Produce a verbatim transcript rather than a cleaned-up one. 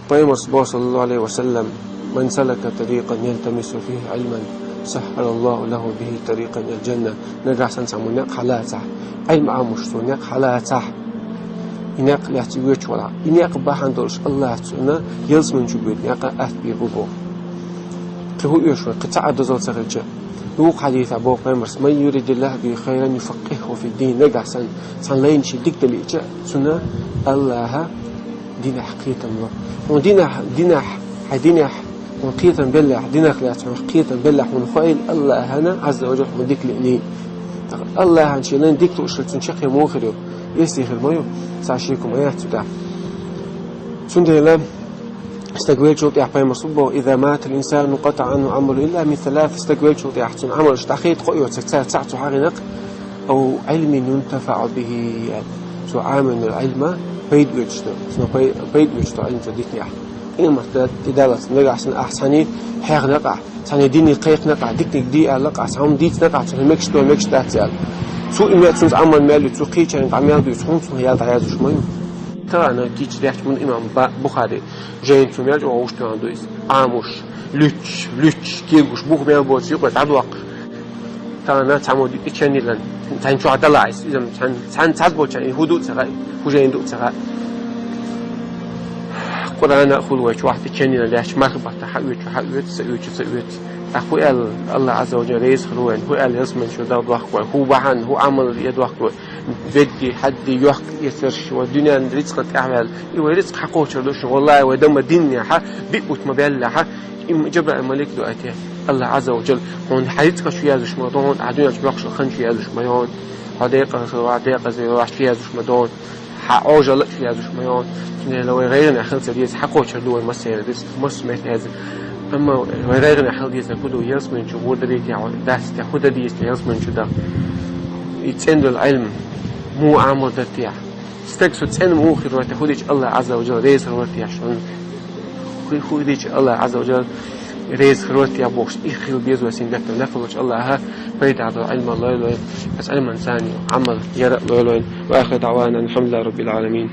Пайхамара боху, саллаллаху Ӏалайхи ва саллам: «Ман салака тарикъан ялтамису фихи Ӏилман, саххара Аллаху лаху бихи тарикъан илал джанна». Нагахь санна цхьаммо некъ хьалацахь, Ӏилма Ӏамош цо некъ хьалацахь, и некъ лаьцна воьдуш велахь, и некъ бахьана долуш Аллаха цунна ялсамани чу боьду некъ атта бийр бу боху. Кхин хӀун оьшу вай, кхин цхьа а дозалла ца хилча? Вукху хьадисехь боху Пайхамара: «Ман юридиллаху бихи хайран юфаккъихху фиддин». Нагахь санна цхьана лайна шен дика дан лиъча, цунна Аллаха динехь кхетам ло. Хьуна динехь, динехь, хьайн динехь хьуна кхетам беллехь, динах лаьцна хьуна кхетам беллехь, хьуна хоийла Аллахана Ӏазза ва Джалла хьуна дика лиъний. Аллахана шен лайна дика лууш хилча, цуьнан чаккхе муха хир ю? Эсий хир ма ю, цхьа шеко ма яц цу тӀехь. Цундела стаг веллачул тӀехь Пайхамара боху: «Иза матал инсану инкъатаӀа Ӏамалуху илла мин салас». Стаг веллачул тӀехь цуьнан Ӏамалш дӀахайта кхоъ йоцург цхьаъ, цхьаъ цо хьахийнарг: «Ау Ӏилмин юнтафаӀу бихи», цо Ӏамийна Ӏилма пайда оьцуш ду, цунах пай-, пайда оьцуш ду Ӏилма цу диканехь. Къематде тӀедаллалц нагахь санна ахь цхьаьний хьехна къахь, цхьаьний дине кхайкхина къахь, диканиг де аьлла къахь, цхьа хӀума дийцина къахь, цунах мегаш ду, мегаш дац аьлла. Цо и ме-, цуьнца Ӏамал мел ю, цо кхечарна дӀа мел дуьйцу, хьуна цунах ял дӀаязлуш ма ю. Тахана кийча дехча мун имам Ба-, Бухари жайна цу мел чӀогӀа гӀуш тоьхна ду иза. Ӏамош, луьтташ, луьтташ, кегош, бух мел боцуш юкъе дӀадоккхуш. Тахана цхьаммо ди-, и чан йиллина, цхьаьна чохь далахь иза, иза цхьаьна, цхьаьна цхьацца болчарна и хӀун ду а ца хаьа, хӀун жайна ду а ца хаьа. Къуръана а хуьлу вай чохь, и чан йиллина лаьтташ марха баттахь хьаоьцу, хьаоьцу, ца оьцу, ца оьцу. Ткъа хӀун аьлла Аллах Ӏазза ва Джалла реза хир ву вайна, хӀун аьлла ялсамани чу дӀадоккху вай, хӀун бахьана, хӀун Ӏамал дӀадоккху вай, ведда, хьадда, йохка эцарш, вай дуьненан рицкъан тӀаьхьаваьлла. И вай рицкъ хьакхочур ду шуна, валлахӀи, вай дан ма динехьа, биъ бутт ма баьллехьа, и Джабраил малик дуьйцу те, Аллах Ӏазза ва Джалла хьуна хьан рицкъа чу яздеш ма ду хьуна, хьан дуьнен чу боккхуш хилла хан чу яздеш ма ду хьуна, хьо декъаза хилла вахь, декъаза вахь чу яздеш ма ду хьуна, хьан Ӏожалла чу яздеш ма ю хьуна. Цундела вай гӀайгӀанехь хила ца деза, хьакхочур ду вай массеран рицкъ, массо а метте хеза. Амма вай гӀайгӀанехь хила дезарг хӀун ду, ялсамани чу гӀур дарий те хьо, дац те, хӀун дан деза те ялсамани чу дӀа? И цӀена долу Ӏилма муха Ӏамор дара те? Стаг со цӀена муха хир вара те, хӀун дича Аллах Ӏазза ва Джалла реза хир вара те шуна? ХӀу-, хӀун дича Аллах Ӏазза ва Джалла реза хир вара те бохуш, и хила беза вай сайн гатта. Лакхалучу Аллаха пайда долу Ӏилма лойла вайна, аса Ӏилманца Ӏамал яра а лойла вайна. Ва ахиру даӀвана анил хьамдулиллахӀи раббил Ӏаламин.